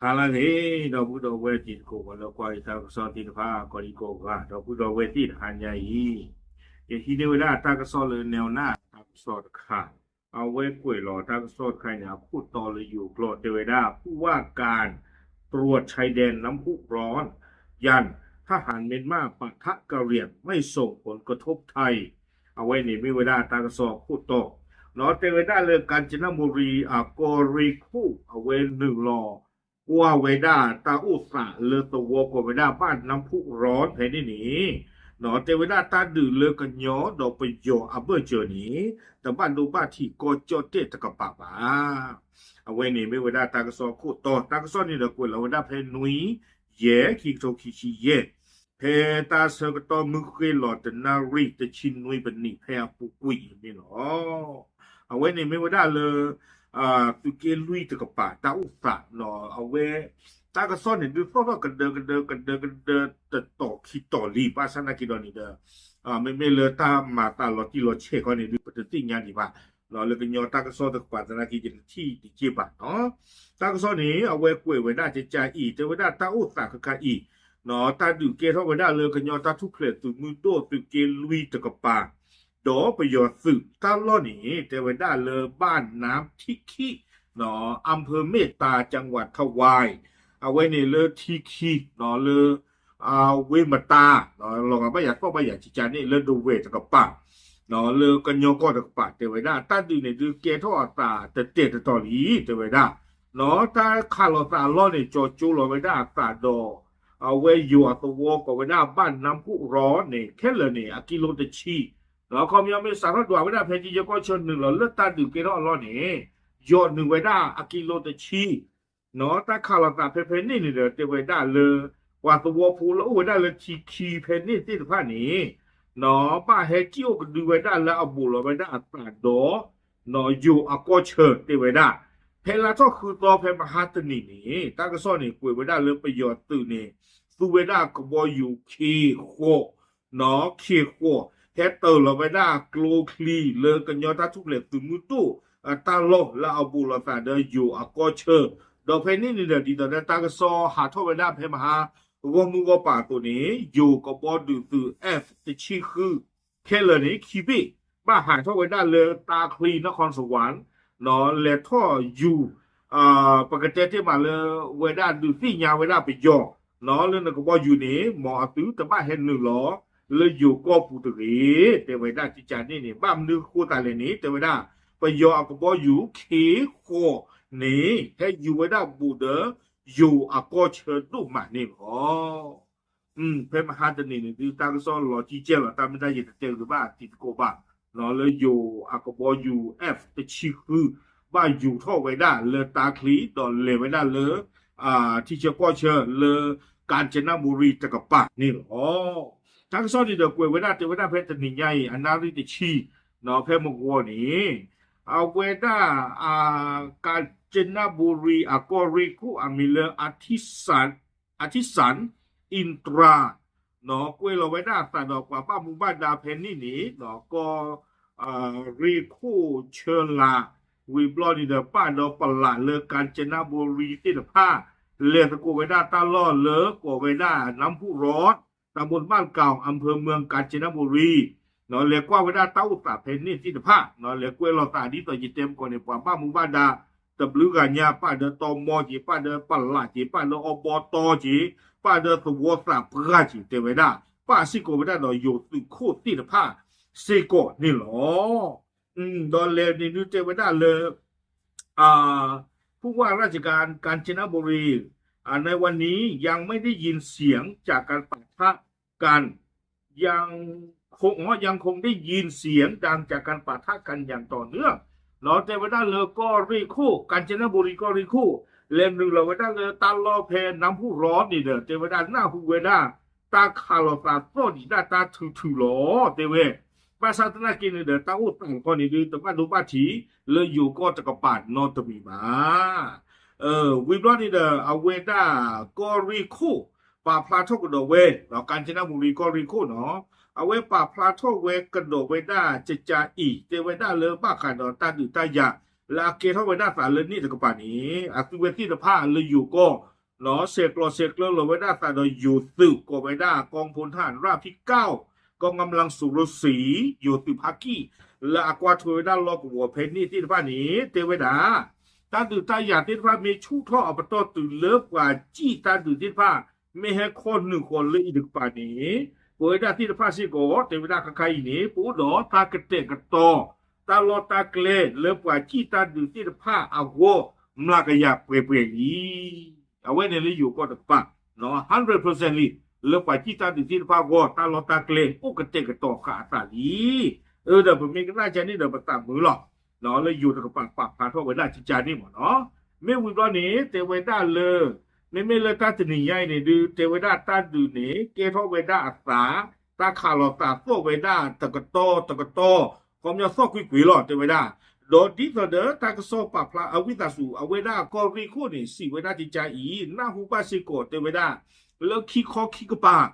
ဟါလၢအဂ့ၤ ဒီပုၢ်ဒီဝဲၢ်တံၤသကိး ပှၤလၢကွၢ်ယတၢ်ကစီၣ်သ့ၣ်တဖၣ် ကိးဒံကိးဂၤ ဒီပုၢ်ဒီဝဲၢ်သ့ၣ်တဟါညါအံၤ, ယဟံးန့ၢ်ဝဲဒၣ်တၢ်ကစီၣ်လၢ နဲၣ်နၢ်တၢ်ကစီၣ်တခါ, အဝဲကွဲးလီၤတၢ်ကစီၣ်တခါန့ၣ် အခိၣ်တီလၢယိၤကျိာ်တဲဝဲဒၣ် ผู้ว่าการตำรวจชายแดนน้ำพุร้อน ยันทหารเมียนมาปะทะกะเหรี่ยงไม่ส่งผลกระทบไทย အဝဲန့ၣ်မ့ၢ်ဝဲဒၣ်တၢ်ကစီၣ်အခိၣ်တီ, ဒီးတဲဝဲဒၣ်လၢ ကၣ်စနဘူရံ အကီၢ်ရ့ၣ်ခိၣ် အဝဲနုာ်လီၤ ကွၢ်ဝဲဒၣ်တၢ်အိၣ်သးလၢသဝီကိးဝဲဒၣ် บ้านน้ำพุร้อน ဖဲန့ၣ်န့ၣ်, ဒီးတဲဝဲဒၣ်တၢ်ဒုးလၢကညီဒီးပယီၤအဘၢၣ်စၢၤန့ၣ် တဘၣ်ဒိဘၣ်ထံးကီၢ်ကၠီၣ်တဲၣ်တကပၤဘၣ်. အဝဲန့ၣ်မ့ၢ်ဝဲဒၣ်တၢ်ကစီၣ်အခိၣ်တီ, တၢ်ကစီၣ်န့ၣ်ဒီးကွဲးလီၤဝဲဒၣ်ဖဲနွံ ယဲၢ် ခံကထိခံဆံယဲၢ်, ဖဲတၢ်ဆၢကတီၢ်မုၢ်ဃ့ၢ်လီၤတနၣ်ရံၣ်တဆံနွံပနံး ဖဲအပူၤကွံာ်အံၤန့ၣ်လီၤ. အဝဲန့ၣ်မ့ၢ်ဝဲဒၣ်လၢ သုးက့လွံၢ်တကပၤ တၢ်အိၣ်သး, အဝဲ တၢ်ကစီၣ်န့ၣ်ဒုးသီၣ်ထီၣ်ကဒၢကဒၢကဒၢကဒၢ တတီၤခံတီၤလံ ဘၣ်ဆၣ်သနာ်က့ဒီးန့ၣ်ဒီး မ့မ့ၢ်လၢတၢ်မၤသးလီၤတံၢ်လီၤဆဲးခီန့ၣ်ဒုး ပတသ့ၣ်ညါဒံးဘၣ်, လၢကညီတၢ်ကစီၣ်တကပၤသနာ်က့ ယတထံၣ်တက့ၢ်ဘၣ်နီၤ. တၢ်ကစီၣ်န့ၣ် အဝဲကွဲးဝဲဒၣ်ကကါအံၤ တဲဝဲဒၣ်တၢ်အိၣ်သးခဲခါအံၤ တၢ်ဒုးကဲထီၣ်ဝဲဒၣ်လၢကညီတၢ်ထူၣ်ဖျဲးသုးမုၢ်ဒိၣ်သုးက့လွံၢ်တကပၤ ဒီးပယီၤသုးတၢ်လီၢ်န့ၣ် တဲဝဲဒၣ်လၢ บ้านน้ำทิ่ง อำเภอเมตตา จังหวัดทวาย အဝဲန့ၣ်လၢထံခံ လၢ ဝ့ၢ်မတၤ လီၤဂာ်ဘၣ်ယၤသီၣ်ဘၣ်ယၤကကါန့ၣ် လၢဒဝဲၢ်တကပၤ လၢကညီကီၢ်တကပၤ တဲဝဲဒၣ် တၢ်ဒုးန့ၣ်ဒုးကဲထီၣ်အသးတတဲာ်တတီၤလံ တဲဝဲဒၣ် တၢ်ခးလိာ်သးအလီၢ်န့ၣ် ကၠီကၠိလီၤဝဲဒၣ်အသးဒီး အဝဲယိၤအသဝီကိးဝဲဒၣ် บ้านน้ำพุร้อน န့ၣ် ခဲလၢာ်န့ၣ် အကံလိတဆံ ဒီးခီပညီမ့ၢ်စးထီၣ်ဒွးဝဲဒၣ်ဖဲကယဲၢ်ကီၢ်ဆၢနုာ်လီၤလၢတၢ်ဒုးကဲထီၣ်အလီၢ်န့ၣ် ယိၤနုာ်ဝဲဒၣ်အကံလိတဆံ တၢ်ခးလိာ်သးဖဲဖဲန့ၣ်န့ၣ်ဒီး တဲဝဲဒၣ်လၢ ပှၤသဝီဖိလၢအိၣ်ဝဲဒၣ်လၢထံခံဖဲန့ၣ်သ့ၣ်တဖၣ်န့ၣ် ဘၣ်ဟဲကံၣ်အိၣ်ကဒုဝဲဒၣ်လၢအဘူးလီၤဝဲဒၣ်အသးဒီး ယိၤအကီၢ်ဆၢတဲဝဲဒၣ် ဖဲလါထီၣ်ဃုသီဖဲမဟါတနံၤန့ၣ် တၢ်ကစီၣ်န့ၣ် ကွဲးဝဲဒၣ်လၢပယီၤသုးန့ၣ် သူဝဲဒၣ်ကဘီယူၤခံဃိး ခံဃိး ဟဲတၢၤလီၤဝဲဒၣ်ကျိချံလၢကညီတၢ်ထူၣ်ဖျဲးသုးမုၢ်ဒိၣ် တၢ်လီၢ်လၢအဘူးလိာ်သးဒီးယိၤအကီၢ်ဆၢ ဒီးဖဲန့ၣ်န့ၣ်ဒီး ဒ်သိးဒီးတၢ်ကစီၣ်ဟးထီၣ်ဝဲဒၣ်ဖဲမဟါ ဂီၢ်မုၢ်ဂီၢ်ပၤအသိးန့ၣ် ယိၤကဘီဒုးသုး F တဆံဃု ခဲလၢာ်န့ၣ် ခံဘ့ၣ် ဘၣ်ဟးထီၣ်ဝဲဒၣ်လၢတၢ်ချံ နခီစဝၣ် လဲၤထီၣ်ယူၤ ပကတဲတ့ၢ်မးလၢ ဝဲဒၣ်ဒုးသ့ၣ်ညါဝဲဒၣ်ပယီၤ လၢနကဘီယူၤန့ၣ် မ်အသုတဘၣ်ဟဲနုာ်လီၤ လၢယိၤကီၢ်ပူၤတဂ့ၤ တဲဝဲဒၣ်ကကါန့ၣ်န့ၣ် ဘၣ်မနုၤဃိသးလဲၣ်န့ၣ် တဲဝဲဒၣ် ပယီၤအကဘီယူၤခံဃိးန့ၣ် ဟဲယူၤဝဲဒၣ်ဘူးဒီး ယိၤအကီၢ်ဆၢဒိၣ်မးန့ၣ်လီၤ. ဖဲမဟါတနံၤန့ၣ် ဒုးတၢ်ကစီၣ်လီၤကံကဲလီၤ တၢ်မ့ၢ်တၢ်ယတတဲဂ့ၤဘၣ်တံၤသကိးဘၣ် လၢယိၤအကဘီယူၤ F တဆံဃု ဘၣ်ယူၤထီၣ်ဝဲဒၣ်လၢတၢ်ချံ ဒီးလဲၤဝဲဒၣ်လၢ ထံဆၢကီၢ်ဆၢလၢ ကၣ်စနဘူရံတကပၤန့ၣ်လီၤ. တၢ်ကစီၣ်န့ၣ်ဒီးကွဲးဝဲဒၣ်တဲဝဲဒၣ်ဖဲတနံၤညါအံၤ အနၣ်ရံၣ်တဆံ ဖဲမဂီၤန့ၣ် အဝဲဒၣ် ကၣ်စနဘူရံ အကီၢ်ရ့ၣ်ခိၣ်အမံၤလၢ အထံစၣ် အထံစၣ် အ့တြၤ ကွဲးလီၤဝဲဒၣ်အသးဒီးပှၤဘၣ်မူဘၣ်ဒါဖဲန့ၣ်န့ၣ် ကီၢ် ရ့ၣ်ခိၣ်ဆၢလာ် ဝံၤဘျီန့ၣ်ဒီး ပၣ်ဒီးပလးလၢ ကၣ်စနဘူရံသ့ၣ်တဖၣ် လဲၤသကိးဝဲဒၣ်တၢ်လီၢ်လၢကိးဝဲဒၣ် น้ำพุร้อน ตำบลบ้านเก่า อำเภอเมืองกาญจนบุรี လဲၤကွၢ်ဝဲဒၣ်တၢ်အိၣ်သးဖဲန့ၣ်သ့ၣ်တဖၣ် လဲၤကွဲးလီၤသးဒ်သိးယတဲမကီၢ်န့ၣ် ပှၤဘၣ်မူဘၣ်ဒါ တဘျုးဂၤညါ ပၣ်ဒီးတီမီက့ၤ ပၣ်ဒီးပလးက့ၤ ပၣ်ဒီးအီဘီတီက့ၤ ပၣ်ဒီးသဝီသးပှၢ်က့ၤ တဲဝဲဒၣ် ပၣ်စ့ၢ်ကီးဝဲဒၣ်ဒီးယိၤသုးခိၣ်သ့ၣ်တဖၣ်စ့ၢ်ကီးန့ၣ်လီၤ. ဒီးလဲၤန့ၣ်ဒုးတဲဝဲဒၣ်လၢ ผู้ว่าราชการกาญจนบุรี ในวันนี้ยังไม่ได้ยินเสียงจากการปะทะกัน ยังคง ยังคงได้ยินเสียงดังจากการปะทะกันอย่างต่อเนื่อง ဒီးတဲဝဲဒၣ်လၢကီၢ်ရ့ၣ်ခိၣ် ကၣ်စနဘူရံကီၢ်ရ့ၣ်ခိၣ် လဲၤနုာ်လီၤဝဲဒၣ်လၢတၢ်လီၢ်ဖဲ น้ำพุร้อน န့ၣ်ဒီး တဲဝဲဒၣ်နၢ်ဟူဝဲဒၣ် တၢ်ခးလိာ်သးသီၣ်ဒံးဒၣ်တၢ်ထုးထုးလီၤ တဲဝဲ ဘၣ်ဆၣ်သနာ်က့န့ၣ်ဒီး တၢ်အိၣ်သးတခီန့ၣ်ဒုး တဘၣ်ဒိဘၣ်ထံး လၢယိၤကီၢ်တကပၤနီတမံၤဘၣ် ဝံၤဘျီန့ၣ်ဒီး အဝဲဒၣ်ကီၢ်ရ့ၣ်ခိၣ် ပာ်ဖျါထီၣ်ကဒီးဝဲ ကၣ်စနဘူရံကီၢ်ရ့ၣ်ခိၣ်နီၤ အဝဲပာ်ဖျါထီၣ်ဝဲကဒီးဝဲဒၣ်ကကါအံၤ တဲဝဲဒၣ်လၢဘၣ်ဃးဒီးတၢ်ဒုးတၢ်ယၤ လၢအကဲထီၣ်ဝဲဒၣ်သးလၢန့ၣ်တကပၤန့ၣ် အသုဝဲသ့ၣ်တဖၣ်လၢယိၤကီၢ် ဆဲးကျိးဆဲးကျၢလိာ်ဝဲဒၣ်သးဒီးယိၤသုး ကိးဝဲဒၣ် กองพลทหารราบที่เก้า กองกำลังสุรศรี ယိၤသုးဖါကံၣ် လၢအကွၢ်ထွဲဝဲဒၣ်လီၢ်ကဝီၤဖဲန့ၣ်သ့ၣ်တဖၣ်န့ၣ် တဲဝဲဒၣ် တၢ်ဒုးတၢ်ယၤသ့ၣ်တဖၣ်မ့ၢ်ဆူၣ်ထီၣ်အပတီၢ်တုၤလၢပှၤစံၣ်တၢ်ဒုးသ့ၣ်တဖၣ် မ့ၢ်ဟဲခီနုာ်ဃီၤလၢအံၤတကပၤန့ၣ် ပဝဲဒၣ်သ့ၣ်တဖၣ်စ့ၢ်ကီး တဲဝဲဒၣ်ခါခါအံၤန့ၣ် ပအိၣ်ဒီးတၢ်ကတဲာ်ကတီၤ တၢ်လီၢ်တၢ်ကျဲလၢပှၤစံၣ်တၢ်ဒုးသ့ၣ်တဖၣ်အဂီၢ် မျးကယၤပှဲၤပှဲၤလံ အဝဲန့ၣ်လၢယိၤကီၢ်တကပၤ hundred percent လံ လၢပှၤစံၣ်တၢ်ဒုးသ့ၣ်တဖၣ်အဂီၢ် တၢ်လီၢ်တၢ်ကျဲအိၣ်ကတဲာ်ကတီၤဃာ်အသးလံ အၢ ဒီးပမ့ၢ်ကနၣ်ကန့ၣ်ဒီးပသးမုာ်လီၤ လၢယိၤတကပၤပာ်ဖျါထီၣ်ဝဲဒၣ်ကကန့ၣ်မ့ၢ်နီၤ မ့ၢ်ဝံၤဘျီန့ၣ် တဲဝဲဒၣ်လၢ မ့မ့ၢ်လၢတၢ်တနံၤညါအံၤန့ၣ်ဒုး တဲဝဲဒၣ်တၢ်ဒုးန့ၣ် ကဲထီၣ်ဝဲဒၣ်အသး တၢ်ခးလီၤသးသီၣ်ဝဲဒၣ်တကတီၢ်တကတီၢ် ခီပညီသီၣ်ကွ့ၢ်ကွ့ၢ်လီၤ တဲဝဲဒၣ် ဒီးဒ်သိးဒီးတၢ်ကစီၣ်ပာ်ဖျါအဝံသးစူၤ အဝဲဒၣ်ကီၢ်ရ့ၣ်ခိၣ်န့ၣ် စံးဝဲဒၣ်ကကအံၤ နၢ်ဟူဘၣ်စ့ၢ်ကီး တဲဝဲဒၣ် လၢခံခီခံကပၤ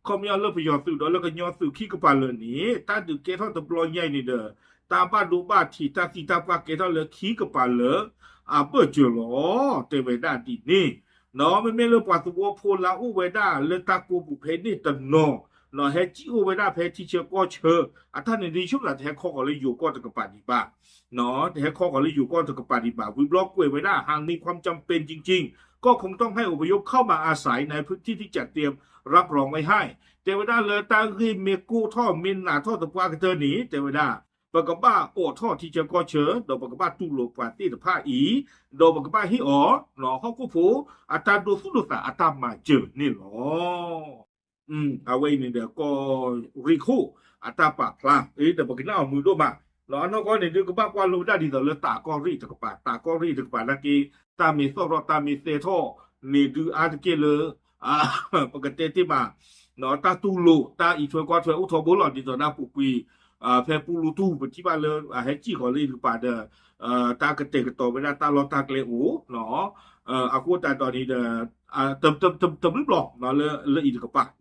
ခီပညီလၢပယီၤသုးဒီးလၢကညီသုးခံကပၤလၢာ်န့ၣ် တၢ်ဒုးကဲထီၣ်တဘျီညါအံၤန့ၣ်ဒီး တၢ်ဘၣ်ဒိဘၣ်ထံးတၢ်သံတၢ်ပှၢ်ကဲထီၣ်လၢခံကပၤလၢာ် အဘၢၣ်စၢၤလီၤ တဲဝဲဒၣ်ဒ်န့ၣ် မ့မ့ၢ်လၢပှၤသဝီဖိလၢအအိၣ်ဝဲဒၣ်လၢတၢ်ကိးပူၤဖဲန့ၣ်တနီၤ ဟဲစံၣ်အိၣ်ဝဲဒၣ်ဖဲထံဆၢကီၢ်ဆၢ အတၢ်န့ၣ်ဒ်ဆိကမိၣ်တဟဲခီဃီၤလၢယိၤကီၢ်တကပၤဒံးဘၣ် တဟဲခီဃီၤလၢယိၤကီၢ်တကပၤဒံးဘၣ် ဝံၤဘျီကွဲးဝဲဒၣ် หากมีความจำเป็นจริงๆ ก็คงต้องให้อพยพเข้ามาอาศัยในพื้นที่ที่จะเตรียมรับรองไว้ให้ တဲဝဲဒၣ်လၢတၢ်ဂ့ၢ်မ့ၢ်ကိၢ်ထီၣ်မ့ၢ်နးထီၣ်သပှၢ်ကတၢၢ်န့ၣ် တဲဝဲဒၣ် ပကဘၣ်အိးထီၣ်ထံဆၢကီၢ်ဆၢ ဒီးပကဘၣ်တူၢ်လိာ်ပှၤသ့ၣ်တဖၣ်အံၤ ဒီးပကဘၣ်ဟ့ၣ်အီၤ ဟီၣ်ခိၣ်ဖိ အတၢ်ဒိသူၣ်ဒိသးအတၢ်မၤစၢၤန့ၣ်လီၤ. အဝဲအံၤန့ၣ်ဒီးကီၢ်ရ့ၣ်ခိၣ် အတၢ်ပာ်ဖျါ ဒီးပကနၣ်အီၤမုာ်ဒိၣ်မး အနီၢ်ကီၢ်န့ၣ်ဒုး ကဘၣ်ကွၢ်လိဝဲဒၣ်ဒ်သိးလၢတးကီၢ်ရ့ၣ်တကပၤ တးကီၢ်ရ့ၣ်တကပၤနာ်က့ တၢ်မ့ၢ်သီၣ်ထီၣ်တၢ်မ့ၢ်သဲထီၣ်န့ၣ်ဒုးအါတက့ၢ်လၢ ပကတဲတ့ၢ်မး တၢ်တူၢ်လိာ်တၢ်အံးထွဲကွၢ်ထွဲအိၣ်ထီဘိလီၤ ဒ်သိးဒၣ်ပူၤကွံာ် ဖဲပူလူတူၢ် ပထံၣ်ဘၣ်လၢအဟဲစံၣ်ဃီၤလၢအံၤတကပၤဒီး တၢ်ကတဲာ်ကတီၤဝဲဒၣ်တၢ်လီၢ်တၢ်ကျဲအိၣ် အဃိသတးဒီးန့ၣ်ဒီး တဘျုးဘျီ လၢအံၤတကပၤ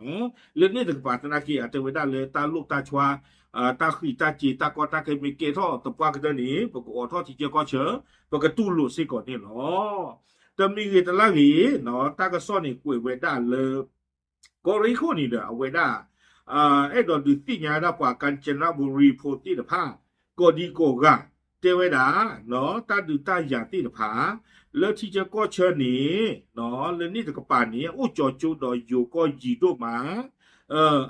လၢန့ၣ်တကပၤသနာ်က့ အတဲဝဲဒၣ်လၢတၢ်လိၣ်တၢ်ဆွါ တၢ်ဃံးတၢ်စ့ၤ တၢ်ကီတၢ်ခဲမ့ၢ်ကဲထီၣ်သပှၢ်ကတၢၢ်န့ၣ် ပကအိးထီၣ်ထံဆၢကီၢ်ဆၢ ပကတူၢ်လိာ်စ့ၢ်ကီးန့ၣ်လီၤ. တမံၤဂ့ၤတလါဂ့ၤ တၢ်ကစီၣ်န့ၣ်ကွဲးဝဲဒၣ်လၢ ကီၢ်ရ့ၣ်ခိၣ်န့ၣ်ဒီး အဝဲဒၣ် အဲၣ်ဒိးဒုးသ့ၣ်ညါဝဲဒၣ်ပှၤ ကၣ်စနဘူရံၤဖိသ့ၣ်တဖၣ် ကိးဒံကိးဂၤ တဲဝဲဒၣ် တၢ်ဒုးတၢ်ယၤသ့ၣ်တဖၣ် လၢထံဆၢကီၢ်ဆၢန့ၣ် လၢန့ၣ်တကပၤန့ၣ် အိၣ်ကၠီၤကၠိဒီးယိၤကီၢ်ယံၤဒိၣ်မး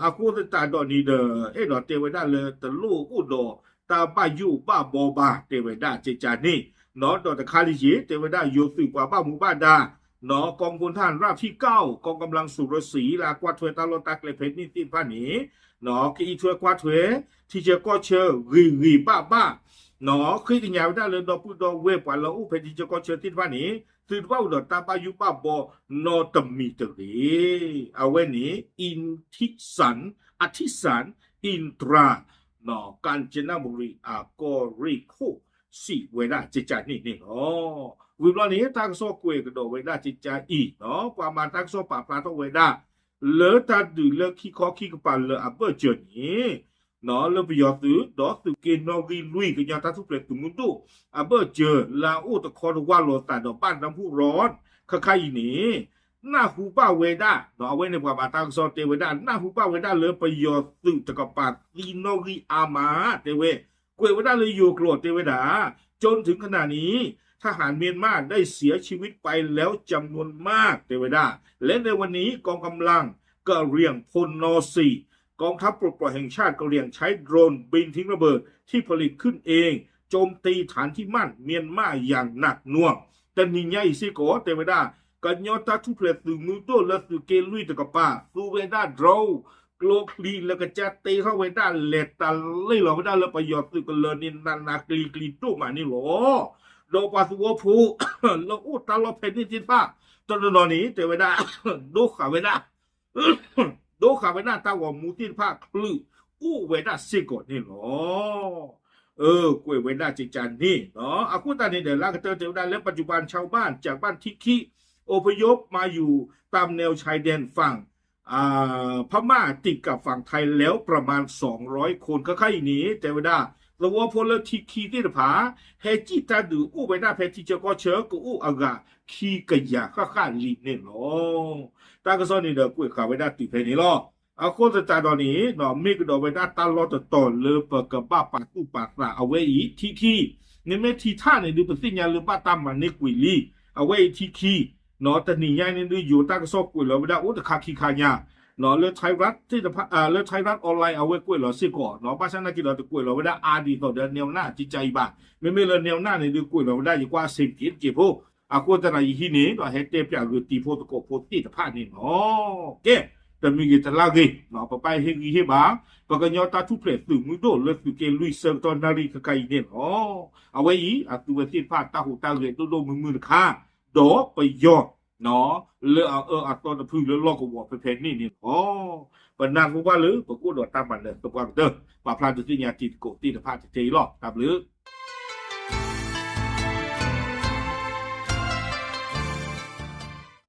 အဃိသတးဒီးန့ၣ်ဒီး အဲၣ်ဒိးတဲဝဲဒၣ်လၢတလိၣ်အိၣ်ဒီးတၢ်ဘၣ်ယိၣ်ဘၣ်ဘီဘၣ် တဲဝဲဒၣ်ကကန့ၣ် ဒီးတခါလၢယ့ၣ် တဲဝဲဒၣ်ယိၤသုးပှၤဘၣ်မူဘၣ်ဒါ กองพลทหารราบที่เก้า กองกำลังสุรศรี လၢအကွၢ်ထွဲတၢ်လီၢ်တၢ်ကျဲဖဲန့ၣ်သ့ၣ်တဖၣ်န့ၣ် ကအံးထွဲကွၢ်ထွဲ ထံဆၢကီၢ်ဆၢဂ့ၤဂ့ၤဘၣ်ဘၣ် ဃ့ကညးဝဲဒၣ်လၢဒီပုၢ်ဒီဝဲၢ်ပှၤလၢအအိၣ်ဖဲထံဆၢကီၢ်ဆၢသ့ၣ်တဖၣ်န့ၣ် သုတဘၣ်အိၣ်ဒီးတၢ်ဘၣ်ယိၣ်ဘၣ်ဘီ နီတမံၤတဂ့ၤ အဝဲန့ၣ် อินทิสัน อธิสัน อินตรา กาญจนบุรี အကီၢ်ရ့ၣ်ခိၣ် စံးဝဲဒၣ်ကကန့ၣ်န့ၣ်လီၤ. ဝံၤဘျီန့ၣ် တၢ်ကစီၣ်ကွဲးကဒီးဝဲဒၣ်ကကအံၤ ပှၤမၤတၢ်ကစီၣ်ပာ်ဖျါထီၣ်ဝဲဒၣ် လၢတၢ်ဒုးလၢခံခီခံကပၤလၢအဘၢၣ်စၢၤန့ၣ် လၢပယီၤသုး ဒီးသုးက့နီၣ်ဂံၢ်လွံၢ် ကညီတၢ်ထူၣ်ဖျဲးသုးမုၢ်ဒိၣ် အဘၢၣ်စၢၤလၢအအိၣ်တခီတဝၢ်လိာ်သးဒီးဘၣ်နၢ်ဟူရီ ခါခါအံၤန့ၣ် နၢ်ဟူဘၣ်ဝဲဒၣ် အဝဲန့ၣ်ပှၤမၤတၢ်ကစီၣ်တဲဝဲဒၣ် နၢ်ဟူဘၣ်ဝဲဒၣ်လၢပယီၤသုးတကပၤသံနီၣ်ဂံၢ်အါမး တဲဝဲ ကွဲးဝဲဒၣ်လၢယိၤကျိာ်တဲဝဲဒၣ် จนถึงขณะนี้ ทหารเมียนมาได้เสียชีวิตไปแล้วจำนวนมาก တဲဝဲဒၣ် และในวันนี้กองกำลังกะเหรี่ยงพลนสี่ กองทัพปลดปล่อยแห่งชาติกะเหรี่ยงใช้โดรนบินทิ้งระเบิดที่ผลิตขึ้นเองโจมตีฐานที่มั่นเมียนมาอย่างหนักหน่วง တနံၤညါအံၤစ့ၢ်ကီး တဲဝဲဒၣ် ကညီတၢ်ထူၣ်ဖျဲးသုးမုၢ်ဒိၣ်လၢသုးက့လွံၢ်တကပၤ သူဝဲဒၣ် drone ကျိချံလၢကစၢ်တ့ထီၣ်ဝဲဒၣ်လဲၤတလ့ၢ်လီၤဝဲဒၣ်လၢပယီၤသုးကလၢၤန့ၣ် နးနးကျံၤကျံၤဒိၣ်မးန့ၣ်လီၤ. ဒီးပှၤသဝီဖိ လၢအိၣ်တၢ်လီၢ်ဖဲန့ၣ်သ့ၣ်တဖၣ် တနီၤနီၤန့ၣ် တဲဝဲဒၣ် ဒိဃာ်ဝဲဒၣ် ဒိဃာ်ဝဲဒၣ်တၢ်ဂီၤမူသ့ၣ်တဖၣ်ချုးအိၣ်ဝဲဒၣ်စ့ၢ်ကီးန့ၣ်လီၤ. ကွဲးဝဲဒၣ်ကကန့ၣ် အဃိသတးန့ၣ်ဒီး လၢကတၢၢ်တဲဝဲဒၣ်လၢ ปัจจุบันชาวบ้านจากบ้านทิคิ อพยพมาอยู่ตามแนวชายแดนฝั่งพม่าติดกับฝั่งไทยแล้วประมาณสองร้อยคน ခဲခါအံၤန့ၣ် တဲဝဲဒၣ် သဝီဖိလၢထံခံသ့ၣ်တဖၣ် ဟဲစံၣ်တၢ်ဒုးအိၣ်ဝဲဒၣ်ဖဲထံဆၢကီၢ်ဆၢကအိၣ်အဂၤခံကယၤဃၣ်ဃၣ်လံန့ၣ်လီၤ. တၢ်ကစီၣ်န့ၣ်ဒီးကွဲးဃာ်ဝဲဒၣ်တုၤဖဲန့ၣ်လီၤ. အဃိသတးဒီးန့ၣ် မ့ၢ်ကဒီးဝဲဒၣ်တၢ်လီၢ်တတီၤလၢပကဘၣ်ပာ်သူၣ်ပာ်သးအဝဲအံၤထံခံ, မ့မ့ၢ်ထံထၣ်န့ၣ်ဒုး ပသ့ၣ်ညါလၢဘၣ်တၢ်မၤန့ၢ်ကွံာ်လံ, အဝဲအံၤထံခံ တနံၤညါန့ၣ်ဒုး ယိၤတၢ်ကစီၣ်ကွဲးလီၤဝဲဒၣ်အိၣ်တခါခံခါညါ လၢ Thairath သ့ၣ်တဖၣ် လၢ Thairath Online အဝဲကွဲးလီၤစ့ၢ်ကီး ဘၣ်ဆၣ်နာ်က့ဒီးတကွဲးလီၤဝဲဒၣ်အါဒ်သိးဒီး Neona ကကါအံၤဘၣ်. မ့မ့ၢ်လၢ Neona န့ၣ်ဒုးကွဲးလီၤဝဲဒၣ် ယကွၢ်အဆ့ၣ်က့ၤတက့ၢ်ဖိ, အဃိသတးဒီးယဟံးန့ၢ်ဒီးဟဲတဲပၠးဂုာ်တံၤဖိသကိးဖိသ့ၣ်တဖၣ်န့ၣ်လီၤ. ကဲ, တမံၤဂ့ၤတလၢ်ဂ့ၤ ပပၢ်ဟ့ၣ်ဂံၢ်ဟ့ၣ်ဘါ ပကညီတၢ်ထူၣ်ဖျဲးသုးမုၢ်ဒိၣ်လၢသုးက့လွံၢ်ဆၢကတီၢ်နၣ်ရံၣ်ခဲခါအံၤန့ၣ်လီၤ. အဝဲအံၤ အသုဝဲသ့ၣ်တဖၣ်တၢ်ဟူးတၢ်ဂဲၤဒိၣ်ဒိၣ်မုၢ်မုၢ်တခါ, ဒီးပယီၤ လၢအအၢအသီတဖုလၢလီၢ်ကဝီၤဖဲဖဲန့ၣ်န့ၣ်လီၤ. ပနၢ်ဟူဘၣ်လၢပကအိၣ်ဒီးတၢ်မၤနၢၤသပှၢ်ကတၢၢ် ပာ်ဖျါဒုးသ့ၣ်ညါတံၤသကိးသ့ၣ်တဖၣ်တထဲအံၤလီၤ. တၢ်ဘျုး